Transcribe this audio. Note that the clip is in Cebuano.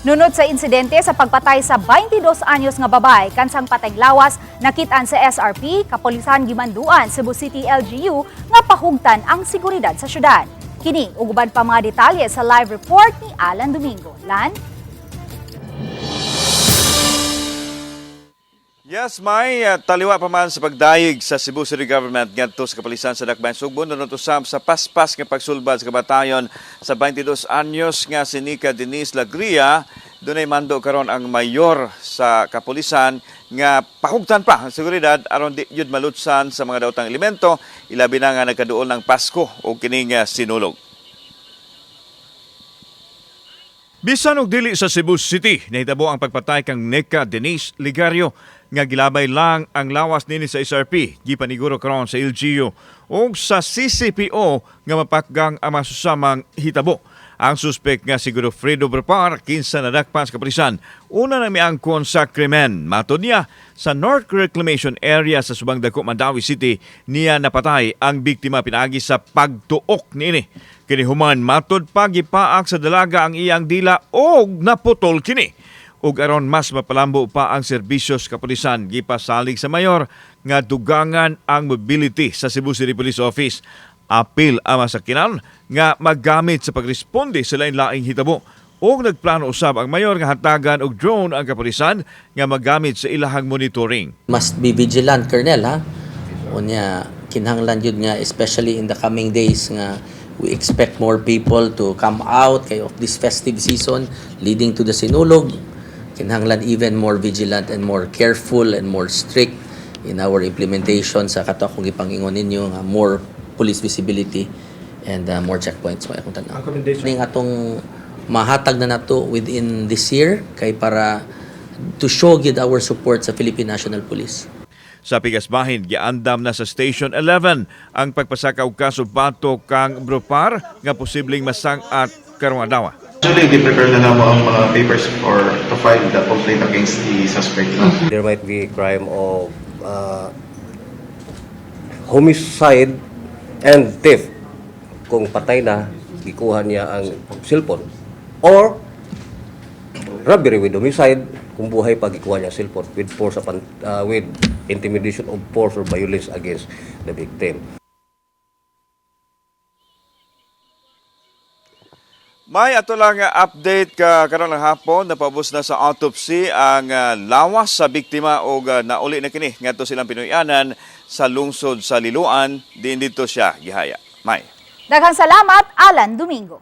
Nunot sa insidente sa pagpatay sa 22 anyos nga babae kansang patay lawas nakitaan sa SRP, kapolisan gimanduan Cebu City LGU nga pahugtan ang seguridad sa syudad. Kini ug uban pa mga detalye sa live report ni Alan Domingo. Lan? Yes, may taliwa pa man sa pagdayeg sa Cebu City Government ngadto sa kapulisan sa Dakbayan Sugbo nunot usab sa paspas nga pagsulbad sa kabatayon sa 22 anyos nga si Nika Denise Lagria. Dunay mando karon ang mayor sa kapulisan nga pahugtan pa ang seguridad aron di yud malutsan sa mga daotang elemento, ilabi na nga nagkaduol ng Pasko o kining Sinulog. Bisan og dili sa Cebu City, nahitabo ang pagpatay kang Nika Denise Ligario nga gilabay lang ang lawas nini sa SRP, gipaniguro karon sa LGU ug sa CCPO nga mapakgang ang masusamang hitabo. Ang suspek nga si Godofredo Brapar, kinsa nadakpan sa kapulisan, una na miangkon sa krimen. Matod niya, sa North Reclamation Area sa Subang Dako, Mandaue City, niya napatay ang biktima pinaagi sa pagtuok niini. Kini human matod pa gipaak sa dalaga ang iyang dila og naputol kini. Ug aron mas mapalambo pa ang serbisyo sa kapulisan, gipasalig sa mayor nga dugangan ang mobility sa Cebu City Police Office. Apil ang masakinan nga maggamit sa pagresponde sa lain-laing hitabo. Ug nagplano usab ang mayor nga hatagan og drone ang kapulisan nga magamit sa ilahang monitoring. Must be vigilant, Colonel, ha? Unya, kinahanglan yun nga, especially in the coming days nga we expect more people to come out kay of this festive season leading to the Sinulog. Kinahanglan even more vigilant and more careful and more strict in our implementation sa kato akong gipangingon ninyo nga more police visibility and more checkpoints mo akong tan-aw. Ning atong mahatag na nato within this year kay para to show gid our support sa Philippine National Police. Sa pikas bahin, giandam na sa Station 11 ang pagpasaka og kaso batok kang Bropar nga posibleng masang-at karong adlaw. Actually, di-prepare na namo ang mga papers for to file the complaint against the suspect. No? There might be crime of homicide and theft. Kung patay na, gikuha niya ang cellphone. Or robbery with homicide, kung buhay pa, gikuha niya ang cellphone with force upon, with intimidation of force or violence against the victim. May ato lang update ka karon ng hapon, napaubos na sa autopsy ang lawas sa biktima og nauli na kini ngadto silang Pinoyanan sa lungsod sa Liloan, diin dito siya gihaya. May. Daghang salamat, Alan Domingo.